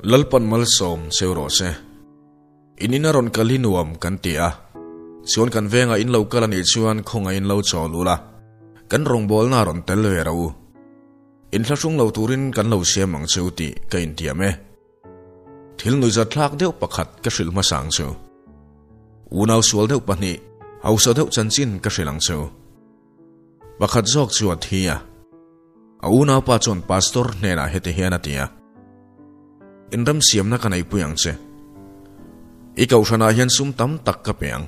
Lalpan malsawm cheu rawh se. In ina rawn kal hi nuam kan ti a, chuan kan vengah in lo kal a nih chuan khawngaih in lo chawl ula, kan rawngbawlna rawn tel ve rawh u. Inthlahrung lo turin kan lo siam ang cheu tih ka intiam e. Thil nuihzatthlak deuh pakhat ka hrilh hmasa ang chu. Unau sual deuh pahnih, hausa deuh chanchin ka hrilh ang chu. Pakhat zawk chu a thi a. A unaupa chuan pastor hnenah heti hian a ti a, Inremsiamna ka neipui ang che. I kohhranah hian sum tam tak ka pe ang.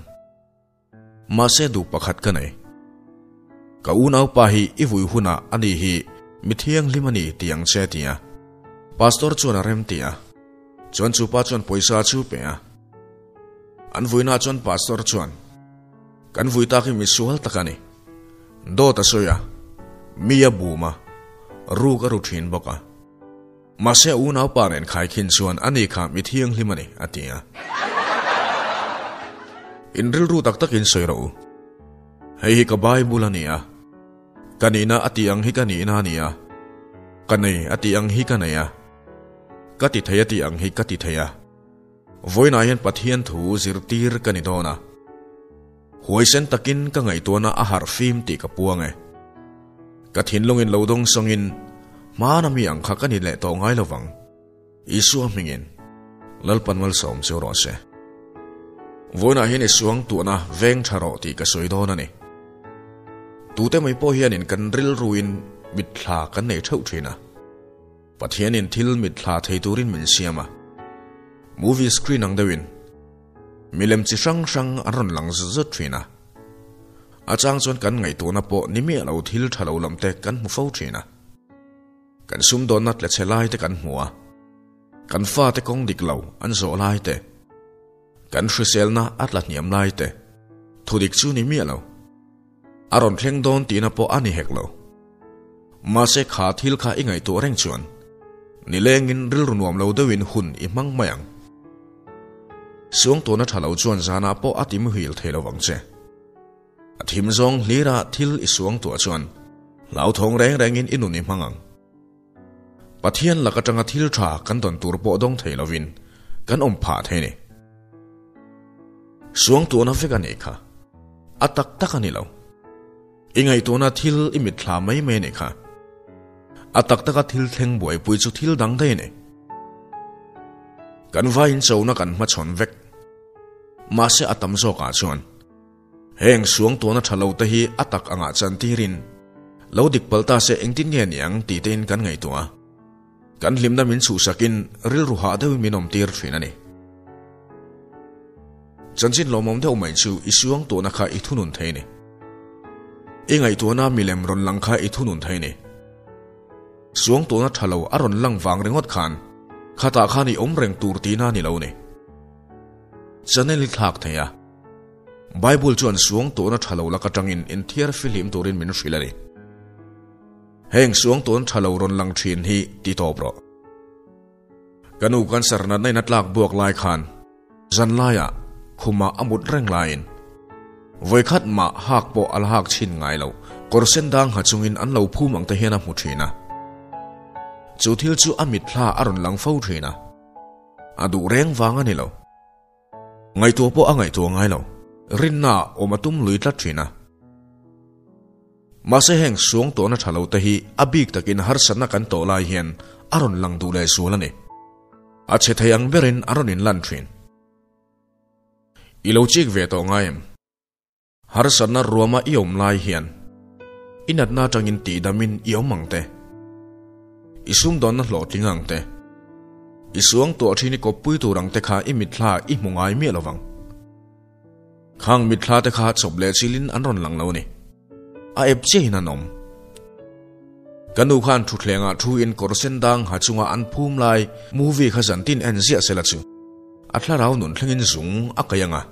Mahse duh pakhat ka nei. Ka unaupa hi i vui hunah ani hi mi thianghlim a ni tih ang che ti a. Pastor chuan a rem ti a. Chuan chu pa chuan pawisa chu pe a. An vuinaah chuan pastor chuan, Kan vui tak hi mi sual tak a ni. Dawt a sawi a, mi a bum a, ruk a ru thin bawk a. Mahse a unaupa nen khaikhin chuan ani kha mi thianghlim a ni, a ti a. In rilru tak takin sawi rawh u. Hei hi ka Bible a ni a. Ka nihna a tih ang hi ka nihna a ni a. Ka nei a tih ang hi ka nei a. Ka ti thei a tih ang hi ka ti thei a. Vawiinah hian Pathian thu zirtir ka ni dawn a. Huaisen takin ka ngaihtuahna a harh fim tih ka puang e. Ka thinlungin lo dawng sawngin hmana mi ang kha ka ni leh tawh ngai lovang. Isua hmingin Lalpan malsawm chu rawh se. Vawiinah hian i suangtuahna veng tha rawh tih ka sawi dawn a ni. Tute mai pawh hianin kan rilruin mitthla kan nei theuh thin a. Pathianin thil mitthla thei turin min siam a. Movie screen ang deuhin milem chi hrang hrang an rawn lang zut zut thin a. A chang chuan kan ngaihtuahna pawh ni miah lo thil tha lo lam te kan hmu fo thin a. Kan sumdawnna tle chhe lai te kan hmu a. Kan fate kawng dik lo an zawh lai te. Kan hriselna a tla hniam lai te. Thudik chu ni miah lo. A rawn thleng dawn tihna pawh a ni hek lo. Mahse kha thil kha i ngaihtuah reng chuan nilengin rilru nuam lo deuhin hun i hmang mai ang. Suangtuahna tha lo chuan zanah pawh a ti muhil thei lo vang che. A thim zawng hlira thil i suangtuah chuan hlauthawng reng rengin i nun i hmang ang. Pathian lak atanga thil tha kan dawn tur pawh dawng thei lovin kan awm phah thei ni. Suangtuahna vek a nih kha. A tak tak a ni lo. I ngaihtuahna thil i mitthla mai mai a nih kha. A tak taka thil thleng buaipui chu thil dang daih a ni. Kan vaiin chona kan hmachhawn vek. Mahse a tam zawkah chuan heng suangtuahna tha lo te hi a tak angah chantirin lo dik palh ta se engtin nge niang tih tein kan ngaihtuah a. Kan hlimna min chhuhsakin rilru hah deuhin min awmtir thin a ni. Chanchin lawmawm deuh mai chu i suangtuahna kha i thunun thei a ni. I ngaihtuahna milem rawn lang kha i thunun thei a ni. Suangtuahna tha lo a rawn lang vang ringawt khan khatah khan i awm reng tur tihna a ni lo a ni. Channel i thlak thei a. Bible chuan suangtuahna tha lo lak atangin inthiar fihlim turin min hrilh a ni. Heng suangtuan tha lo rawn lang thin hi ti tawp rawh. Ka nu cancer natna in a tlak buak lai khan zan laiah khumah a mut reng laiin vawikhat mah hak pawh a la hak chhin ngai lo, kawr sen dang ha chungin an lo phum ang te hian a hmu thin a. Chu thil chu a mitthla a rawn lang fo thin a. A duh reng vang a ni lo. Ngaihtuah pawh a ngaihtuah ngai lo. Rinna awm a tum lui tlat thin a. Mahse heng suang tawhna tha lo te hi a bik takin harsatna kan tawh lai hian a rawn lang duh leh zual a ni. A chhe thei ang berin a rawn inlan thin. I lo chik ve tawh ngai em? Harsatna ruama i awm lai hian i natna atangin tihdamin i awm ang te, i sumdawnna hlawhtling ang te, i suangtuah thin i kawppui tur ang te kha i mitthla i hmu ngai miah lovang. Khang mitthla te kha chawp leh chilin an rawn lang lo a ni. A ep chiahin an awm. Ka nu khan thutthlengah thu in kawr sen dang ha chunga an phum lai movie kha zantin en ziah sela chu a thlarau nun thlengin zung a kai ang a.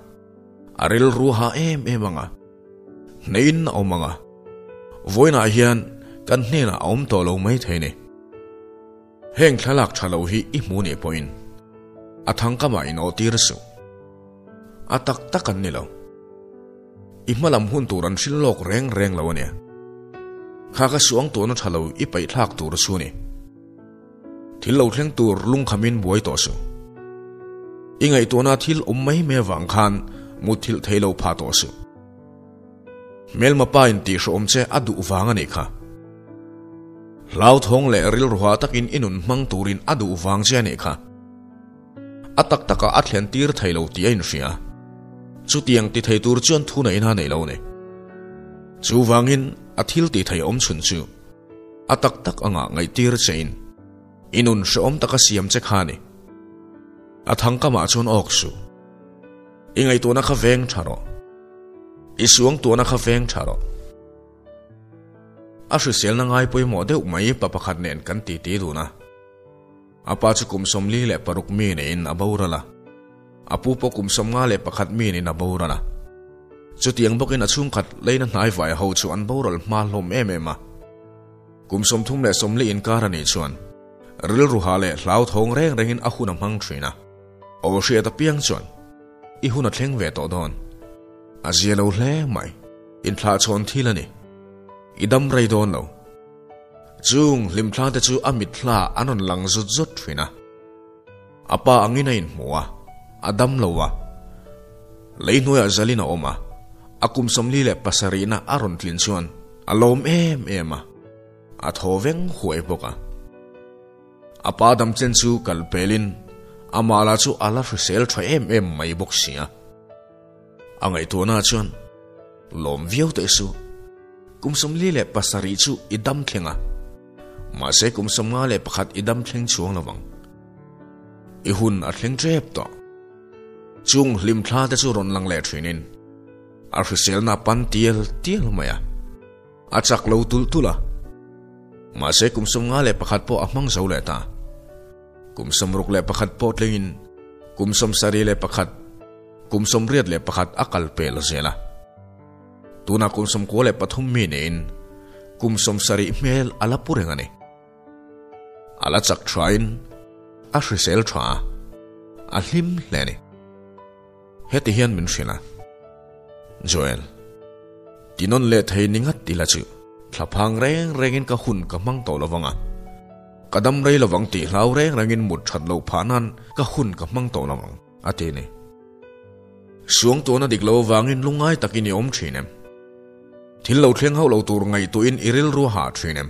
A rilru ha em em ang a, hneiin a awm ang a, vawiinah hian kan hnenah a awm tawh lo mai thei ni. Heng thlalak tha lo hi i hmu nih pawhin a thangkamah in awhtir suh. A tak tak an ni lo. I hmalam hun tur an hrilh lawk reng reng lo a nia. Kha ka suangtuahna tha lo i paihthlak tur chu a ni. Thil lo thleng tur lungkhamin buai tawh suh. I ngaihtuahna thil awm mai mai avang khan mutthilh thei lo phah tawh suh. Hmelma pa in tihhrawm che a duh vang a nih kha. Hlauthawng leh rilruha takin i nun hmang turin a duh vang che a nih kha. A tak takah a thlen tir thei lo tih a inhria. Chutiang ti thei tur chuan thuneihna a nei lo a ni. Chuvangin a thil ti thei awm chhun chu a tak tak anga ngaihtir chein i nun hrehawm taka siam che kha a ni. A thangkamah chuan awk suh. I ngaihtuahna kha veng tha rawh. I suangtuahna kha veng tha rawh. A hriselna ngai pawimawh deuh mai pa pakhat nen kan titi dun a. A pa chu kum 46 mi neiin a boral a. A pu pawh kum 51 mi neiin a boral a. Chutiang bawkin a chhungkhat leina hnaivai ho chu an boral hma hlawm em em a. Kum 30 inkar a nih chuan rilru hah leh hlauthawng reng rengin a hun a hmang thin a. Aw hriat apiang chuan i hun a thleng ve tawh dawn. A zia lo hle mai. Inthlahchhawn thil a ni. I dam rei dawn lo. Chung hlimthla te chu a mitthla an rawn lang zut zut thin a. A pa angin a inhmu a, a dam lo a. Lei hnuaiah zalin a awm a, a kum 47 na a rawn tlin chuan a lawm em em a, a thaw veng huai bawk a. A pa dam chen chu kal pelin amah lah chu a la hrisel tha em em mai bawk si a. A ngaihtuahna chuan lawm viau teh suh. Kum 47 chu i dam thleng a, mahse kum 51 i dam thleng chuang lovang. I hun a thleng tep tawh. Chung hlimthla te chu rawn lang leh thinin a hriselna pan tial tial mai a. A chak lo tulh tulh a. Mahse kum 51 pawh a hmang zo leh ta. Kum 61 pawh tlengin kum 71, kum 81 a kal pel zel a. Tuna kum 93 mi niin kum 70 hmel a la pu reng a ni. A la chak thain a hrisel tha a, a hlim hle a ni. Heti hian min hrilh a, Joel, tinawn leh thei ni ngat ila chu thlaphang reng rengin ka hun ka hmang tawh lovang a, ka dam rei lovang tih hlau reng rengin mut that loh phah nan ka hun ka hmang tawh lovang, a ti a ni. Suangtuahna dik lo avangin lungngai takin i awm thin em? Thil lo thleng hauh lo tur ngaihtuahin i rilru a hah thin em?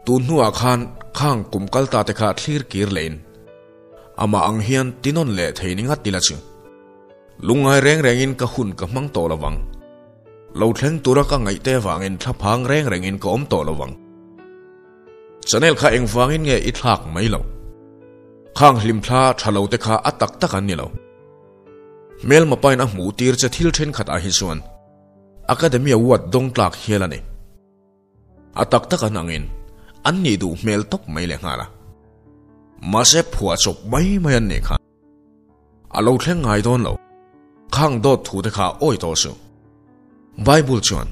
Tun hnuah khan khang kum kal ta te kha thlir kir lehin amah ang hian tinawn leh thei ni ngat ila chu lungngai reng rengin ka hun ka hmang tawh lovang. Lo thleng tura ka ngaihte avangin thlaphang reng rengin ka awm tawh lovang. Channel kha engvangin nge i thlak mai lo? Khang hlimthla tha lo te kha a tak tak an ni lo. Hmelma pain a hmuh tir che thil thenkhat ah hi chuan Academy Award dawng tlak hial a ni. A tak tak an angin an nih duh hmel tawp mai leh nghal a. Mahse phuah chawp mai mai an nih kha. A lo thleng ngai dawn lo. Khang dawt thu te kha awi tawh suh. Bible chuan,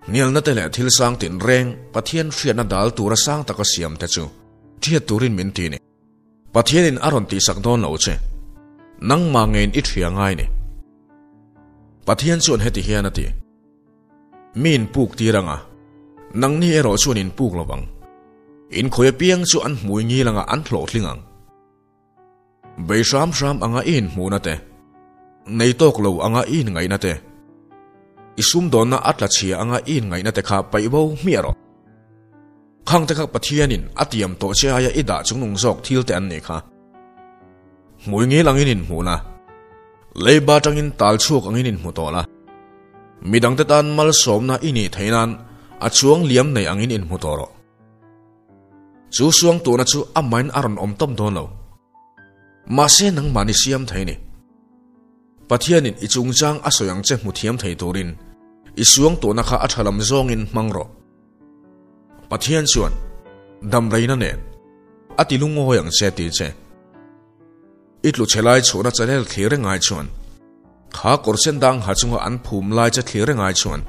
Hnialna te leh thil sang tin reng Pathian hriatna dal tura sang taka siam te chu thiat turin min ti ni. Pathianin a rawn tihsak dawn lo che. Nangmah ngeiin i thria ngai ni. Pathian chuan heti hian a ti, Mi in puk tir anga, nangni erawh chuan in puk lovang. In khawi apiang chu an hmui ngil anga an hlawhtling ang. Bei hram hram anga i inhmuhna te, nei tawk lo anga i inngaihna te, i sumdawnna a tla chhia anga i inngaihna te kha paih bo hmiah rawh. Khang te kha Pathianin a tiam tawh che aia i dah chungnung zawk thil te an nih kha. Hmui ngil angin inhmuh la, leiba atangin tal chhuak angin inhmu tawh la, midangte tan malsawmna i nih theih nan a chuang liam nei angin inhmu tawh rawh. Chu suangtuahna chu amahin a rawn awm tawp dawn lo. Mahse nangmah ni siam thei ni. Pathianin i chungchang a sawi ang che hmu thiam thei turin i suangtuahna kha a tha lam zawngin hmang rawh. Pathian chuan damreina nen a ti lungawi ang che ti che. I tlu chhe lai chhuahna channel thlir reng ai chuan kha kawr sen dang ha chunga an phum lai che thlir reng ai chuan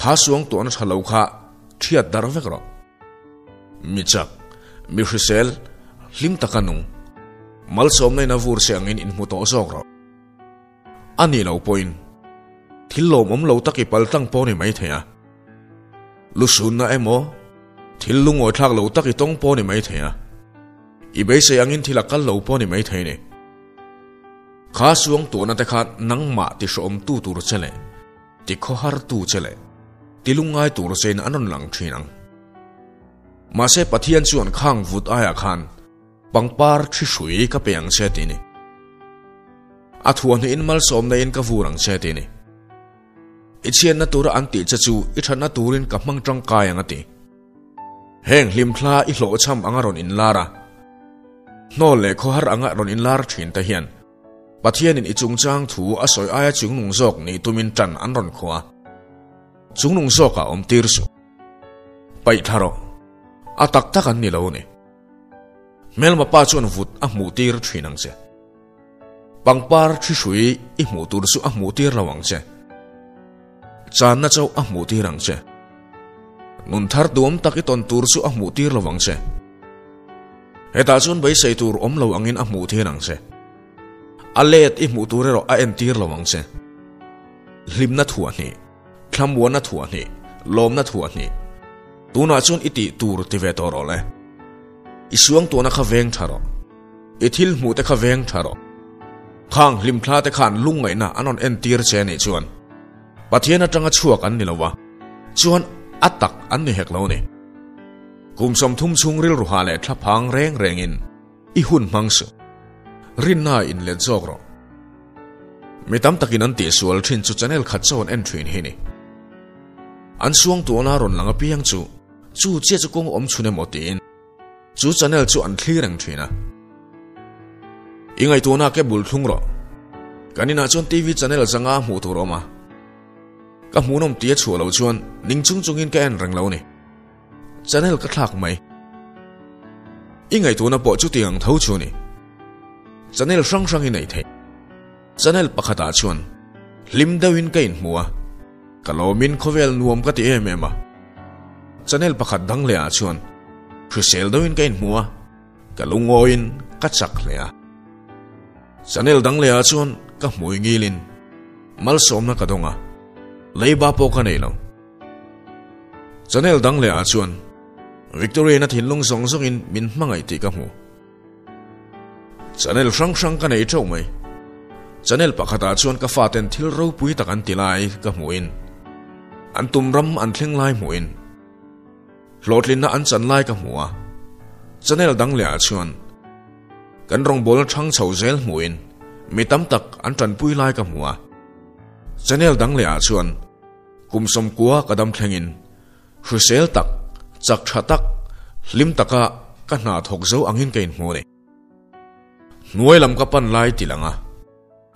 kha suangtuahna tha lo kha thiat dar vek rawh. Mi chak, mi hrisel, hlim taka nung, malsawmna in a vur che angin inhmu tawh zawk rawh. A ni lo pawhin thil lawmawm lo tak i pal tlang pawh ni mai thei a. Lusunna emaw, thil lungawithlak lo tak i tawng pawh ni mai thei a. I beisei angin thil a kal lo pawh ni maithei ni. Kha suang tuahna te kha nangmah ti hrawmtu tur che leh ti khawhartu che leh ti lungngai tur chein an rawn lang thin ang. Mahse Pathian chuan khang vut aiah khan pangpar thi hrui ka pe ang che ti ni. A thuahhnihin malsawmna in ka vur ang che ti ni. I chhiatna tura an tih che chu i thatna turin ka hmang tangkai ang a ti. Heng hlimthla i hlawhchham anga rawn inlar a, hnawl leh khawhar anga rawn inlar thin te hian Pathianin i chungchang thu a sawi aia chungnung zawk nih tumin tan an rawn khuah a, chungnung zawkah awm tir suh. Paih thla rawh. A tak tak an ni lo ni. Hmelma pa chuan vut a hmuh tir thin ang che. Pangpar thi hrui i hmuh tur chu a hmuh tir lo ang che. Channa chauh a hmuh tir ang che. Nun thar duam tak i tawn tur chu a hmuh tir lo ang che. Hetah chuan beisei tur awm lo angin a hmuh tir ang che. A let i hmuh tur erawh a entir lo ang che. Hlimna thuahhnih, thlamuanna thuahhnih, lawmna thuahhnih. Tunah chuan i tih tur ti ve tawh rawh le. I suangtuahna kha veng tha rawh. I thil hmuh te kha veng tha rawh. Khang hlimthla te khan lungngaihna an rawn entir che anih chuan Pathian atanga chhuak an ni lo va, chuan a tak an ni hek lo a ni. Kum 30 chhung rilruha leh thlaphang reng rengin i hun hmang suh. Rinna inlet zawk rawh. Mi tam takin an tihsual thin chu channel khat chawn en thin hi ni. An suangtuahna rawn lang apiang chu chu chiah chu kawng awm chhun emaw tiin chu channel chu an thlir reng thin a. I ngaihtuahna ke bul thlung rawh. Kan inah chuan TV channel zanga hmuh tur awm a. Ka hmuhnawm tia chhuah loh chuan ning chung chungin ka en reng lo ni. Channel ka thlak mai. I ngaihtuahna pawh chutiang ang tho chu ni. Channel hrang hrang i nei thei. Channel pakhatah chuan hlim deuhin ka inhmu a, ka lawmin khawvel nuam ka ti em em a. Channel pakhat dang lehah chuan hrisel deuhin ka inhmu a, ka lungawiin ka chak hle a. Channel dang lehah chuan ka hmui ngilin malsawmna ka dawng a, leiba pawh ka nei lo. Channel dang lehah chuan Victorian-a thinlung zawng zawngin min hmangaih tih ka hmu. Channel hrang hrang ka nei teuh mai. Channel pakhatah chuan ka faten thil ropui tak an ti lai ka hmuhin, an tum ram an thleng lai hmuhin, hlawhtlinna an chan lai ka hmu a. Channel dang lehah chuan kan rawngbawlna thang chho zel hmuhin mi tam tak an tanpui lai ka hmu a. Channel dang lehah chuan kum 90 ka dam thlengin Hrisel tak, chak tha tak, hlim taka ka hna thawk zo angin ka inhmu a ni. Hnuai lam ka pan lai ti lang a,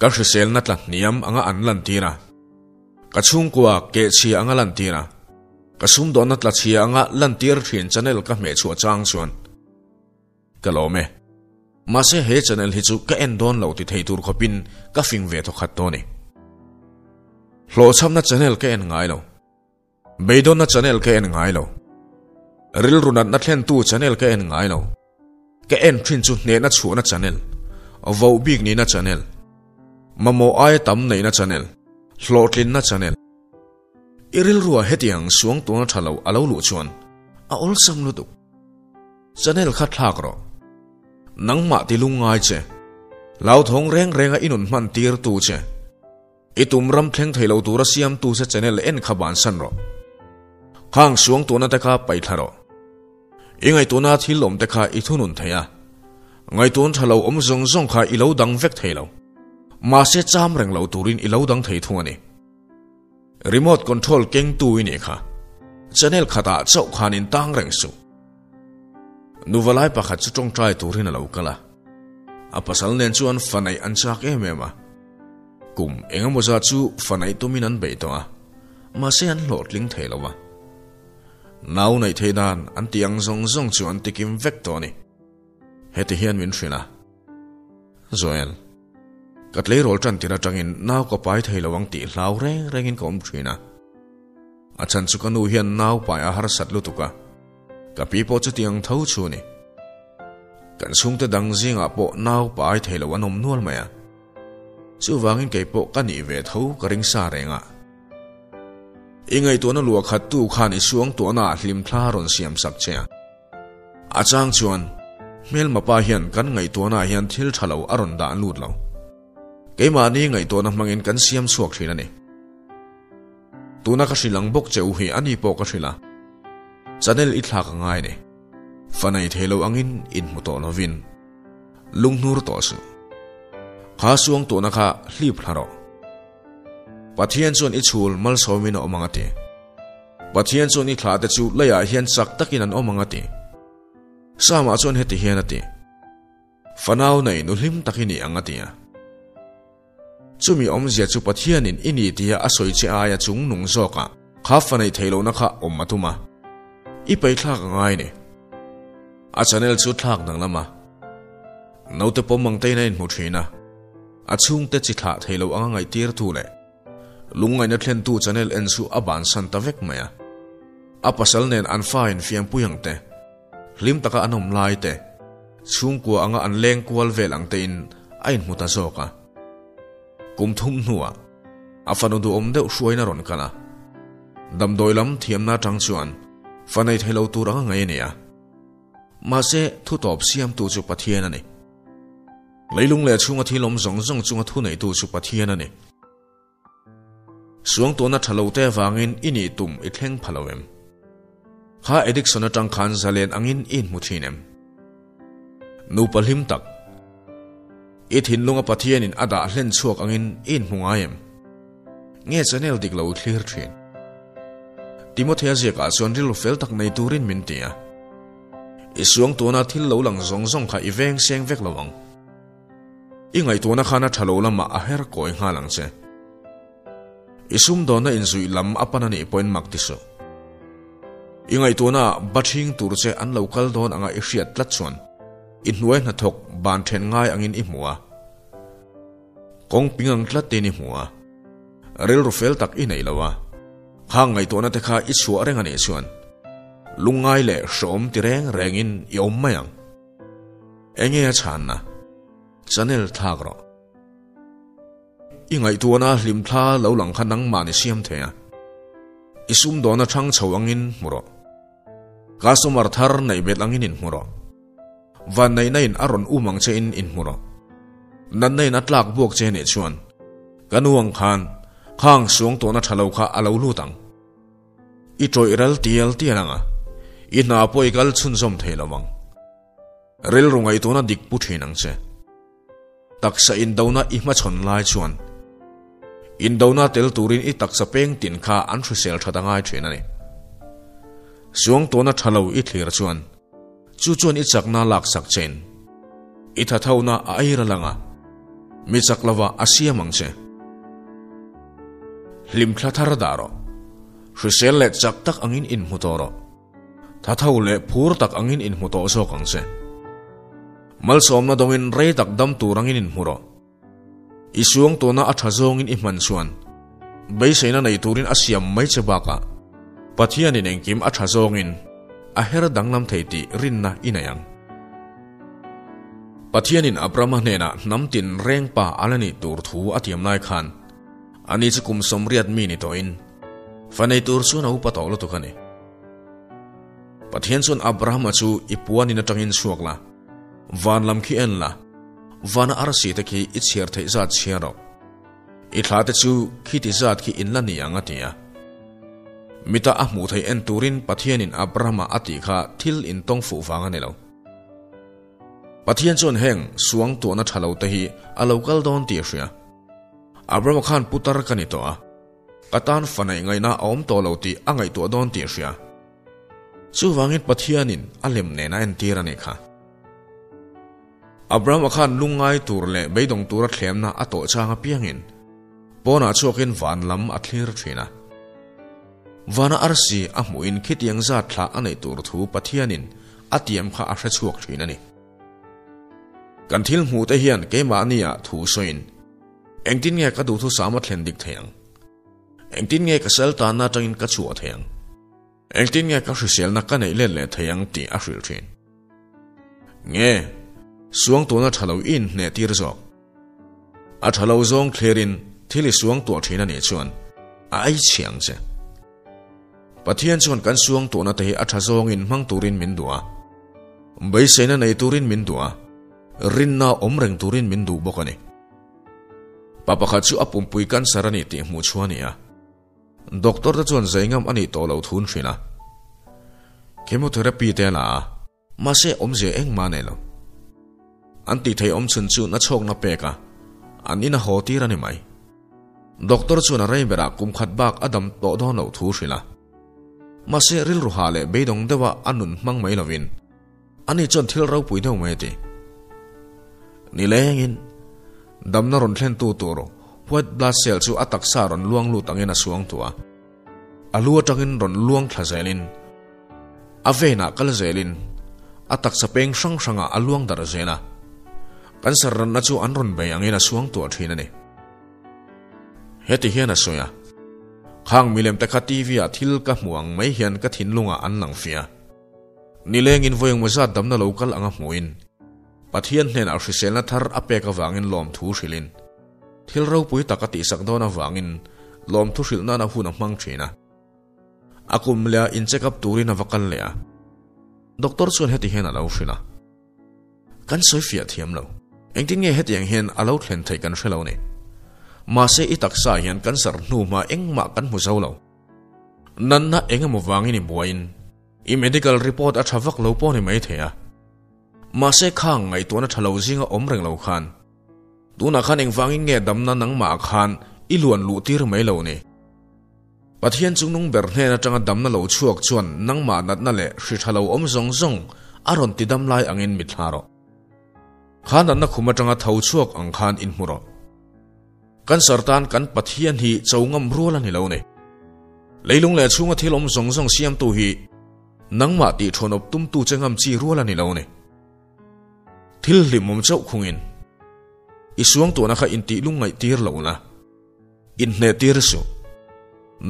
ka hriselna tla hniam anga an lantir a, ka chhungkua kehchhia anga lantir a, ka sumdawnna tla chhia anga lantir thin channel ka hmehchhuah chang chuan ka lawm e. Mahse he channel hi chu ka en dawn lo ti thei tur khawpin ka fing ve thawkhat tawh a ni. Hlawhchhamna channel ka en ngai lo. Beidawnna channel ka en ngai lo. Rilru natna thlentu channel ka en ngai lo. Ka en thin chu hnehna chhuahna channel, voh bik nihna channel, mamawh aia tam neihna channel, hlawhtlinna channel. I rilrua hetiang suangtuahna tha lo a lo luh chuan a awlsam lutuk. Channel kha thlak rawh. Nangmah ti lungngai che. Hlauthawng reng renga i nun hman tirtu che. I tum ram thleng thei lo tura siamtu che channel en kha bansan rawh. Khang suangtuahna te kha paihthla rawh. I ngaihtuahna thil awm te kha i thunun thei a. Ngaihtuahna tha lo awm zawng zawng kha i lo dang vek thei lo. Mahse cham reng lo turin i lo dang thei thung a ni. Remote control kengtu i nih kha. Channel khatah chauh khan in tang reng suh. Nuvalai pakhat chu tawngtai turin a lo kal a. A pasal nen chuan fa neih an chak em em a. Kum engemaw zat chu fa neih tumin an beih tawh a, mahse an hlawhtling thei lo a. Nau neih theih dan an tih ang zawng zawng chu an tikim vek tawh a ni. Heti hian min hrilh a, Joel, ka tleirawl tan tir atangin nau ka pai thei lo ang tih hlau reng rengin ka awm thin a. A chhan chu ka nu hian nau pai a harsat lutuk a, ka pi pawh chutiang tho chu a ni. Kan chhungte dang zingah pawh nau pai thei lo an awm nual mai a. Chuvangin kei pawh ka nih ve tho ka ring sa reng a. I ngaihtuahna luah khat tu khan i suangtuahna ah hlimthla rawn siam sak che a. A chang chuan Hmelma pa hian kan ngaihtuahnaah hian thil tha lo a rawn dah lut lo. Keimahni ngaihtuahna hmangin kan siam chhuak thin a ni. Tuna ka hrilh ang bawk che u hi a ni pawh ka hrilh a. Channel i thlak a ngai ni. Fa nei thei lo angin inhmu tawh lovin lunghnur tawh suh. Kha suang tuhna kha hlip hla rawh. Pathian chuan i chhul malsawmin a awm ang a ti. Pathian chuan i thlahte chu leiah hian chak takin an awm ang a ti. Sama chuan heti hian a ti, Fanau nei nu hlim tak i ni ang a ti a. Chumi awmzia chu Pathianin i ni tia a sawi che aia chung nung zawkah kha fa neih theih lohna kha awm a tum a, i paithlak a ngai ni. A channel chu thlak danglam a, naute pawm ang tein a inhmu thin a, a chhungte chi thlah thei lo anga ngaihtirtu leh lungngaihna thlentu channel en chu a bansan ta vek mai a. A pasal nen an fa infiampui ang te, hlim taka an awm lai te, chhungkua anga an leng kual vel ang tein a inhmu ta zawk a. Kum thum hnuah a fanu duhawm deuh hruaina rawn kal a. Damdawi lam thiamna atang chuan fa nei thei lo tur anga ngei a ni a. Mahse, thu tawp siamtu chu Pathian a ni. Leilung leh chhunga thil awm zawng zawng chunga thu neitu chu Pathian a ni. Suangtuahna tha lo te avangin i nih tum i thleng pha lo em? Kha addiction atang khan zalen angin i inhmu thin em? Nupa hlim tak, i thinlunga Pathianin a dah hlen chhuak angin i inhmu ngai em? Nge channel dik lo i thlir thin? Timothea ziakah chuan rilru fel tak nei turin min ti a. I suangtuahna thil lo lang zawng zawng kha i veng seng vek lo ang. I ngaihtuahna khan a tha lo lamah a her kawi nghal ang che. I sumdawnna inzuih lam a pan a nih pawhin mak ti suh. I ngaihtuahna ah bathing tur che an lo kal dawn anga i hriat tlat chuan i hnuai hnathawk ban then ngai angin i hmu a. Kawng ping ang tlatin i hmu a. Rilru fel tak i nei lo a. Khang ngaihtuahna te kha i chhuah reng a nih chuan lungngai leh hrawm ti reng rengin i awm mai ang. Enge a chhanna? Channel thlak rawh. I ngaihtuahna hlimthla lo lang kha nangmah ni siam thei a. I sumdawna thang chho angin hmu rawh. Customer thar neih bet angin inhmu rawh. Vanneihna in a rawn um ang che in inhmu rawh. Natna in a tlak buak che nih chuan ka nu ang khan khang suangtuahna tha lo kha a lo lut ang. I tawih ral tial tial ang a, i hna pawh i kal chhunzawm thei lo ang. Rilru ngaihtuahna dik pu thin ang che. Taksa indona i hmachhawn lai chuan indona tel turin i taksa peng tin kha an hrisel that a ngai thin a ni. Suangtuahna tha lo i thlir chuan chu chuan i chakna laksak chein i thathona a ei ral ang a, mi chak lova a siam ang che. Hlimthla thar dah rawh. Hrisel leh chak tak angin inhmu tawh rawh. Thatho leh phur tak angin inhmu tawh zawk ang che. Malsawmna dawngin rei tak dam tur angin inhmu rawh. I suang tawhna a tha zawngin i hman chuan beiseina nei turin a siam mai che bakah Pathianin engkim a tha zawngin a her danglam thei tih rinna i nei ang. Pathianin Abrahama hnenah hnam tin reng pa a la nih tur thu a tiam lai khan ani chu kum 80 mi ni tawhin fa nei tur chuan a upa tawh lutuk a ni. Pathian chuan Abrahama chu i puanin atangin chhuak la, van lam khi en la, vana arsi te khi i chhiar theih zat chhiar rawh. I thla te chu khiti zat khi in la ni ang a ti a. Mita a hmuh theih en turin Pathianin Abrahama a tih kha thil intawng fuh vang a ni lo. Pathian chuan heng suang tuahna tha lo te hi a lo kal dawn tih a hria. Abrahama khan putar ka ni tawh a. Ka tan fa neih ngaihna a awm tawh lo tih a ngaihtuah dawn tih a hria. Chuvangin Pathianin a lem nen a entir a nih kha. Abrahama khan lungngai tur leh beidawng tura thlemna a tawh chang apiangin pawnah chhuakin van lam a thlir thin a. Vana arsi a hmuhin khitiang zat thlah a neih tur thu Pathianin a tiam kha a hre chhuak thin a ni. Kan thil hmuhte hian keimahnia thu sawiin Engtin nge ka duhthusam a thlen dik thei ang? Engtin nge ka sal tanna atangin ka chhuah thei ang? Engtin nge ka hriselna ka neih let leh thei ang tih a hrilh thin. Nge, suangtuahna tha lo i inhneh tir zawk? A tha lo zawng thlirin thil i suangtuah thin a nih chuan a ei chhia ang che. Pathian chuan kan suangtuahna te hi a tha zawngin hmang turin min duh a. Beiseina nei turin min duh a, rinna awm reng turin min duh bawk a ni. Pa pakhat chu a pumpui cancer a ni tih hmuh chhuah a ni a. Doctor te chuan zai ngam a nih tawh loh thun hrilh a. Chemotherapy te a la a, mahse awmzia engmah a nei lo. An tih theih awm chhun chu nachhawkna pek a, an in a haw tir a ni mai. Doctor chuan a rei berah kum khat bak a dam tawh dawn loh thu hrilh a. Mahse rilru hah leh beidawng deuha a nun hmang mai lovin ani chuan thil ropui deuh mai a ti. Nilengin damna rawn thlentu tur white blood cell chu a taksa rawn luang lut angin a suang tuah a. A lu atangin rawn luang thla zelin a venah kal zelin a taksa peng hrang hrangah a luang darh zel a. Cancer ranna chu an rawn bei angin a suang tuah thin a ni. Heti hian a sawi a, Khang milem te kha TV ah thil ka hmu ang mai hian ka thinlungah an lang fia. Nilengin vawi engmaw zat damna lo kal anga hmuhin, Pathian hnenah hriselna thar a pek avangin lawmthu hrilhin, thil ropui tak a tihsak dawn avangin lawmthu hrilh nana hun a hmang thin a. A kum leh ah in check up turin a va kal leh a. Doctor chuan heti hian a lo hrilh a. Kan sawi fiah thiam lo. Engtin nge hetiang hian a lo thlen theih kan hre lo ni. Mahse i taksa hian cancer hnu hma engmah kan hmu zo lo. Nanna eng emaw vangin i buaiin i medical report a tha vak lo pawh ni mai thei a. Mahse khang ngaihtuahna tha lo zinga awm reng lo khan tunah khan engvangin nge damna nangmah khan i luan luh tir mai lo ni. Pathian chungnung ber hnen atanga damna lo chhuak chuan nangmah natna leh hri tha lo awm zawng zawng a rawn ti dam lai angin mit hla rawh. Kha natna khum atanga tho chhuak ang khan inhmu rawh. Cancer tan kan Pathian hi cho ngam rual a ni lo ni. Leilung leh chhunga thil awm zawng zawng siamtu hi nangmah tih thawnawp tumtu che ngam chi rual a ni lo ni. Thil hlimawm chauh khungin i suangtuahna kha intih lungngaih tir lo la. Inhnehtir suh.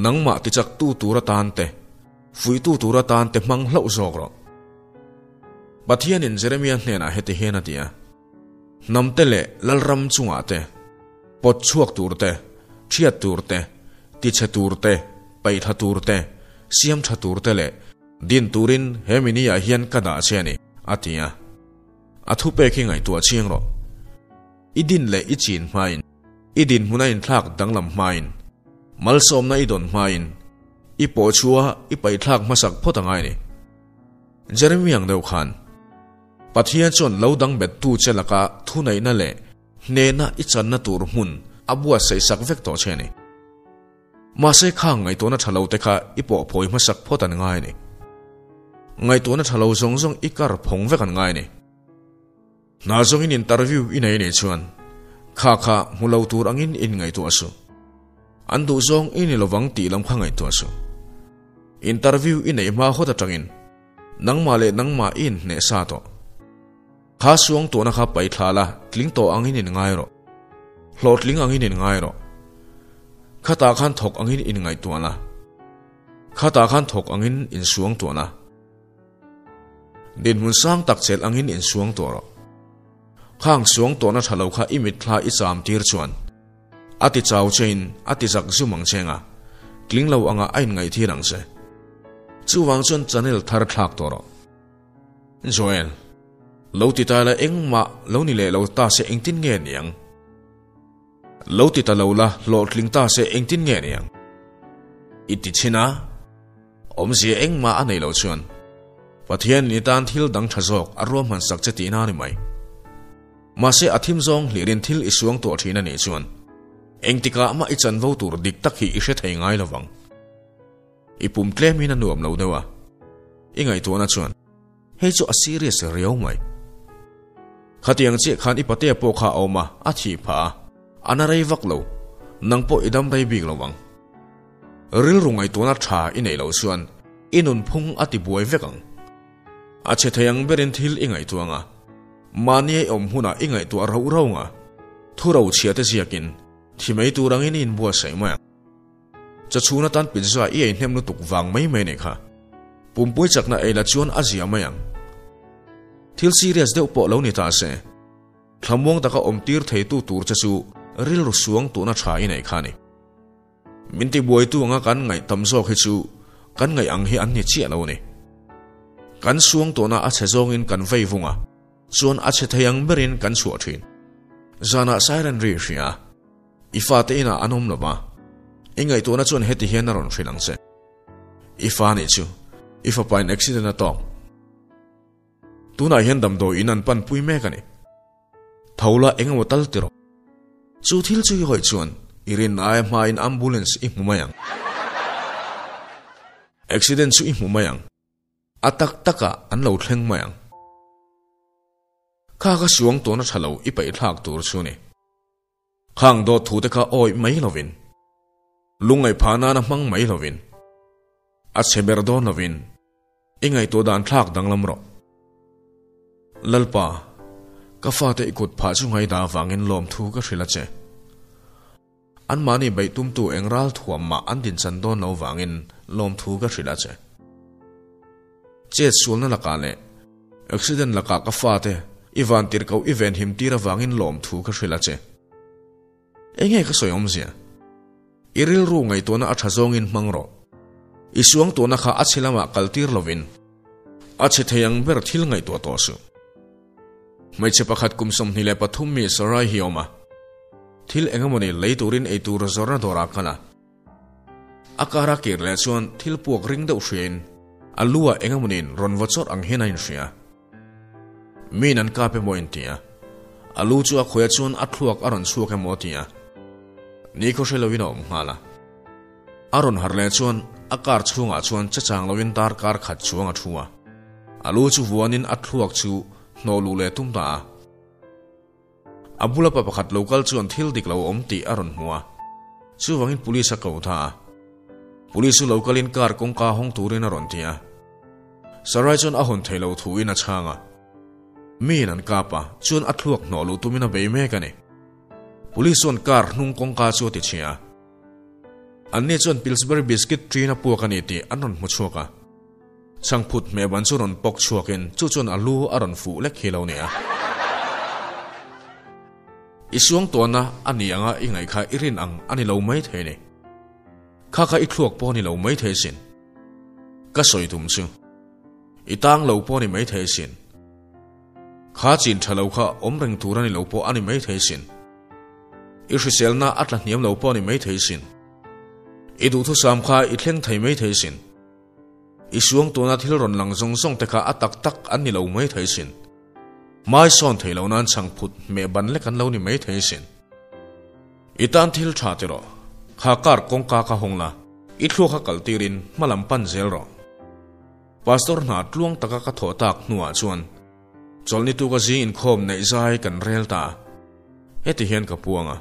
Nangmah tichaktu tur atan te, fuihtu tur atan te hmang hlauh zawk rawh. Pathianin Jeremia hnenah heti hian a ti a, Hnamte leh lalram chungah te, pawt chhuak tur te, thiat tur te, tichhe tur te, paihthla tur te, siam tha tur te leh din turin he mini ah hian ka dah che a ni, a ti a. A thupek hi ngaihtuah chiang rawh. I din leh i chin hmain. I dinhmun a inthlak danglam hmain, malsawmna i dawn hmain, i pawh chhuah i paihthlak hmasak phawt a ngai ni. Jeremy ang deuh khan, Pathian chuan lo dang bettu che laka thuneihna leh hnehna i channa tur hmun a buatsaih sak vek tawh che a ni. Mahse khang ngaihtuahna tha lo te kha i pawh phawi hmasak phawt an ngai a ni. Ngaihtuahna tha lo zawng zawng i kar phawng vek an ngai a ni. Hna zawngin interview i nei nih chuan kha kha hmu lo tur angin in ngaihtuah suh. An duh zawng i ni lovang tih lam kha ngaihtuah suh. Interview i neih hma hawt atangin nangmah leh nangmah i inhneh sa tawh. Kha suang tuahna kha paih thla la, tling tawh angin in ngai rawh. Hlawhtling angin in ngai rawh. Khatah khan thawk angin in ngaihtuah la. Khatah khan thawk angin in suang tuah la. Dinhmun sang tak chelh angin insuang tawh rawh. Khang suang tawhna tha lo kha i mitthla i cham tir chuan a ti chau chein a ti zak zum ang che nga, tling lo anga a inngaihtir ang che. Chuvang chuan channel thar thlak tawh rawh. Joel, lo ti ta la engmah lo ni leh lo ta se engtin nge niang? Lo ti ta lo la hlawhtling ta se engtin nge niang? I ti chhin a. Awmzia engmah a nei loh chuan Pathian ni tan thil dang tha zawk a ruahman sak che tihna a ni mai. Mahse a thim zawng hlirin thil i suang tuah thin a nih chuan engtikah mah i chanvo tur dik tak hi i hre thei ngai lo vang. I pum tlemin a nuam lo deuh a, i ngaihtuahna chuan hei chu a serious riau mai. Khatiang chiah khan i patea pawh kha a awm a, a thih phah a, a na rei vak lo, nang pawh i dam rei bik lo vang. Rilru ngaihtuahna tha i neih loh chuan i nunphung a ti buai vek ang. A chhe thei ang berin thil i ngaihtuah ang a, mahni a i awm hunah i ngaihtuah rauh rauh ang a, thu rochhia te ziakin thi mai tur angin i inbuatsaih mai ang. Chawchhun atan pizza i ei hnem lutuk vang mai mai nei kha. Pumpui chakna ei la chuan a zia mai ang. Thil serious deuh pawh lo ni ta se. Thlamuang taka awm tir theitu tur che chu rilru suang tuhna tha i neih kha a ni. Min tibuaitu anga kan ngaih tam zawk hi chu kan ngaih ang hi an ni chiah lo a ni. Kan suangtuahna a chhe zawngin kan vei vung a, chuan a chhe thei ang berin kan chhuah thin. Zanah siren ri hria, i fate inah an awm lo va, i ngaihtuahna chuan heti hian a rawn hrilh ang che. I fa nih chu, i fapain accident a tawk. Tunah hian damdawi in an panpui mek a ni. Tho la eng emaw tal ti rawh. Chu thil chu i hawi chuan i rin aia hmain ambulance i hmu mai ang. Accident chu i hmu mai ang. A tak takah an lo thleng mai ang. Kha ka suang tawna tha lo i paih thlak tur chu ni. Khang dawt thu te kha awih mai lovin, lungngaih phah nana hmang mai lovin, a chhe ber dawn lovin i ngaihtuah dan thlak danglam rawh. Lalpa, ka fate i kut phah chu ngaihdah avangin lawmthu ka hrilh a che. Anmahni beih tumtu eng ral thuam mah an dinchan dawn lo vangin lawmthu ka hrilh a che. Chet sualna lakah leh accident lakah ka fate i vantir koh i venhim tir avangin lawmthu ka hrilh a che. Enge ka sawi awmzia? I rilru ngaihtuahna a tha zawngin hmang rawh. I suangtuahna kha a chhe lamah kal tir lovin a chhe thei ang ber thil ngaihtuah tawh suh. Hmeichhe pakhat kum 23 mi Sarai hi a awm a. Thil engemawni lei turin eitur zawrhna dawrah a kal a. A kara kir leh chuan thil puak ring deuh hriain a lu ah engemawniin rawn vaw chawrh ang hian a inhria. Miin an kap emaw in ti a, a lu chu a khawiah chuan a thluak a rawn chhuak emaw a ti a, nikhaw hre loin a awm nghal a. A rawn harh leh chuan a car chhungah chuan che chang loin darkar khat chuang a thu a, a lu chu vuanin a thluak chu hnawh luh leh tum ta a. A bula pa pakhat lo kal chuan thil dik lo awm tih a rawn hmu a, chuvangin police a ko ta a. Police chu lo kalin car kawngka hawng turin a rawn ti a. Sarai chuan a hawn thei lo thuin a chhang a. Miin an kap a, chuan a thluak hnawh luh tumin a bei mek a ni. Police chuan car hnung kawngka chu a ti chhia a. Anni chuan Pillsbury biscuit ṭin a puak a ni tih an rawn hmu chhuak a. Chhangphut hmehban chu rawn pawk chhuakin chu chuan a lu a rawn fuh lek hi lo nia. I suangtuahna a ni anga i ngaih kha i rin ang a ni lo mai thei ni. Kha kha i thluak pawh a ni lo mai thei sin. Ka sawi tum chu. I tang lo pawh a ni mai thei sin. Kha chin tha lo kha awm reng tur a ni lo pawh a ni mai thei sin. I hriselna a tla hniam lo pawh a ni mai thei sin. I duhthusam kha i thleng thei mai thei sin. I suangtuahna thil rawn lang zawng zawng te kha a tak tak an ni lo mai thei sin. Hmai sawn thei lo nan chhangphut hmeh ban lek an lo ni mai thei sin. I tan thil tha ti rawh. Kha car kawngka kha hawng la, i thluak kha kal tirin hma lam pan zel rawh. Pastor hna tluang taka ka thawh tak hnuah chuan chawlhni tuka zing inkhawm neih zai kan rel ta a. Heti hian ka puang a.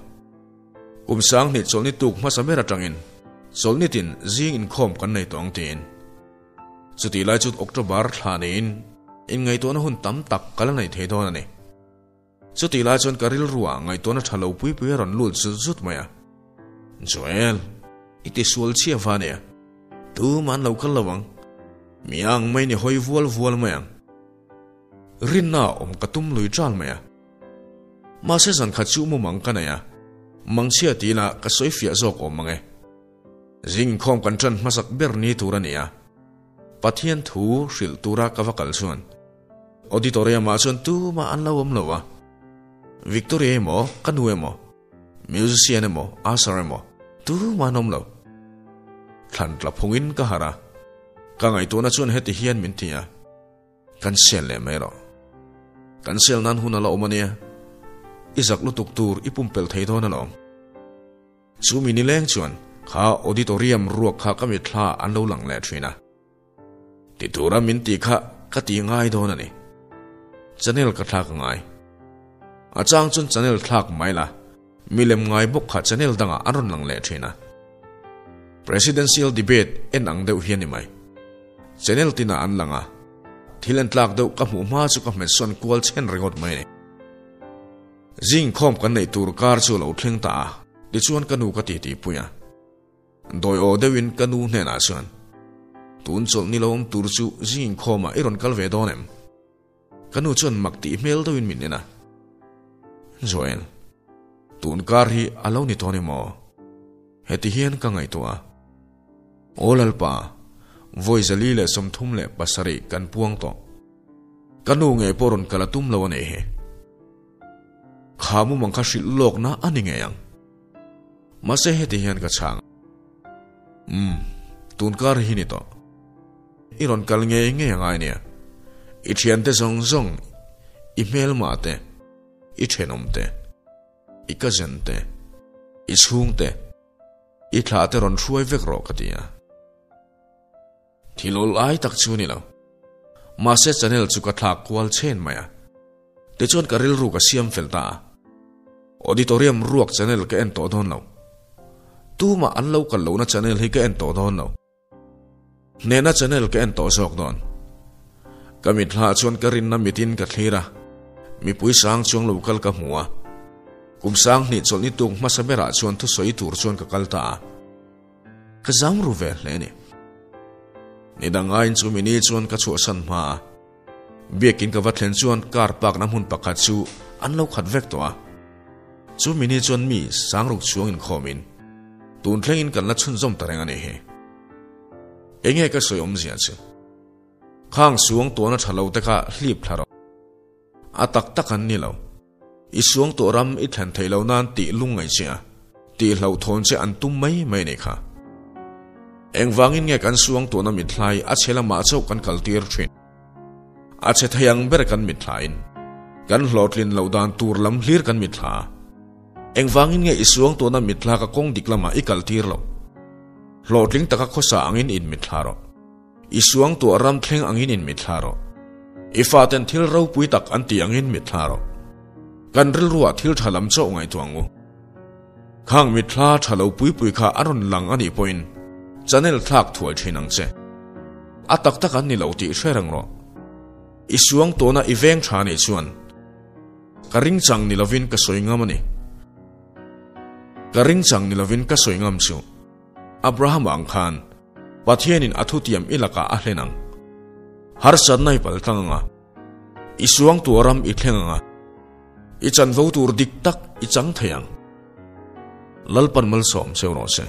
Kum 2000 chawlhni tuk hmasa ber atangin chawlhni tin zing inkhawm kan nei tawh ang tiin. Chutih lai chu October thla niin inngaihtuahna hun tam tak ka la nei thei dawn a ni. Chutih lai chuan ka rilruah ngaihtuahna tha lo pui pui a rawn lut zut zut mai a. Joel, i ti sual chhia va nia. Tumah an lo kal lo ang. Mi ang mai ni hawi vual vual mai ang. Rinna awm ka tum lui ṭal mai a. Mahse zan khat chu mumang ka nei a, mangchhia ti ila ka sawi fiah zawk awm mang e. Zing inkhawm kan ṭan hmasak ber ni tur a ni a, Pathian thu hrilh tura ka va kal chuan auditorium ah chuan tumah an lo awm lo a. Victoria emaw, ka nu emaw, musician emaw, usher emaw, tumah an awm lo. Thlan tla phungin ka harh a, ka ngaihtuahna chuan heti hian min ti a. Kan sel leh mai rawh. Kan sel nan hun a la awm a nia. I zak lutuk tur i pumpelh thei dawn alawm. Chu mi nileng chuan kha auditorium ruak kha ka mitthla an lo lang leh thin a. Ti tura min tih kha ka ti ngai dawn a ni. Channel ka thlak ngai. A chang chuan channel thlak mai la, milem ngai bawk kha channel dangah an rawn lang leh thin a. Presidential debate en ang deuh hi a ni mai. Channel tinah an lang a, thil en tlak deuh ka hmuh hma chu ka hmet sawn kual chhen ringawt mai a ni. Zing khawm kan neih tur kar chu a lo thleng ta a, tichuan ka nu ka titi pui a. Dawi aw deuhin ka nu hnenah chuan, Tun chawlh ni lo awm tur chu zing inkhawmah i rawn kal ve dawn em? Ka nu chuan mak tih hmel deuhin min en a. Joel, tun kar hi a lo ni tawn emaw? Heti hian ka ngaihtuah a. Aw Lalpa, Vawi 437 kan puang tawh. Ka nu ngei pawh rawn kal a tum lo a nih hi. Kha mumang kha hrilh lawkna a ni ngei ang. Mahse heti hian ka chhang. Umm, tun kar hi ni tawh. I rawn kal ngei ngei a ngai nia. I thiante zawng zawng, i hmelma te, i thenawm te, i cousin te, i chhung te, i thlah te rawn hruai vek rawh ka ti a. Thil awl ai tak chu ni lo. Mahse channel chu ka thlak kual chen mai a. Tichuan ka rilru ka siam fel ta a. Auditorium ruak channel ka en tawh dawn lo. Tumah an lo kal lohna channel hi ka en tawh dawn lo. Hnehna channel ka en tawh zawk dawn. Ka mitthla chuan ka rinna mitin ka thlir a. Mipui sang chuang lo kal ka hmu a. Kum sang hnih chawlhni tuk hmasa berah chuan thusawi tur chuan ka kal ta a. Ka zam ru ve hle ni. Ni dang aiin chu mini chuan ka chhuahsan hma a. Biakin ka va thlen chuan car park na hmun pakhat chu an lo khat vek tawh a. Chu mini chuan mi sangruk chhuang inkhawmin tun thlengin kan la chhunzawm ta reng a nih hi. Enge ka sawi awmzia chu? Khang suang tuahna tha lo te kha hlip thla rawh. A tak tak an ni lo. I suang tawh ram i thlen theih loh nan tih lungngaih che a, tih hlauhthawn che an tum mai mai a nih kha. Engvangin nge kan suang tuahna mithlai a chhe lamah chauh kan kal tir thin? A chhe thei ang ber kan mithlain kan hlawhtlin loh dan tur lam hlir kan mithla a. Engvangin nge i suang tuahna mithla ka kawng dik lamah i kal tir loh? Hlawhtling taka khawsa angin in mithla rawh. I suangtuah ram thleng angin in mitthla rawh. I faten thil ropui tak an ti angin mitthla rawh. Kan rilruah thil tha lam chauh ngaihtuah ang u. Khang mitthla tha lo pui pui kha a rawn lang a nih pawhin channel thlak thuai thin ang che. A tak tak an ni lo tih hre reng rawh. I suangtuahna i veng tha nih chuan ka ring chang ni lovin ka sawi ngam a ni. Ka ring chang ni lovin ka sawi ngam chu. Abraham ang khan Pathianin a thutiam i lakah a hlen ang. Harsatna i pal tlang anga, i suangtuah ram i thleng anga, i chanvo tur dik tak i chang thei ang. Lalpan malsawm cheu rawh se.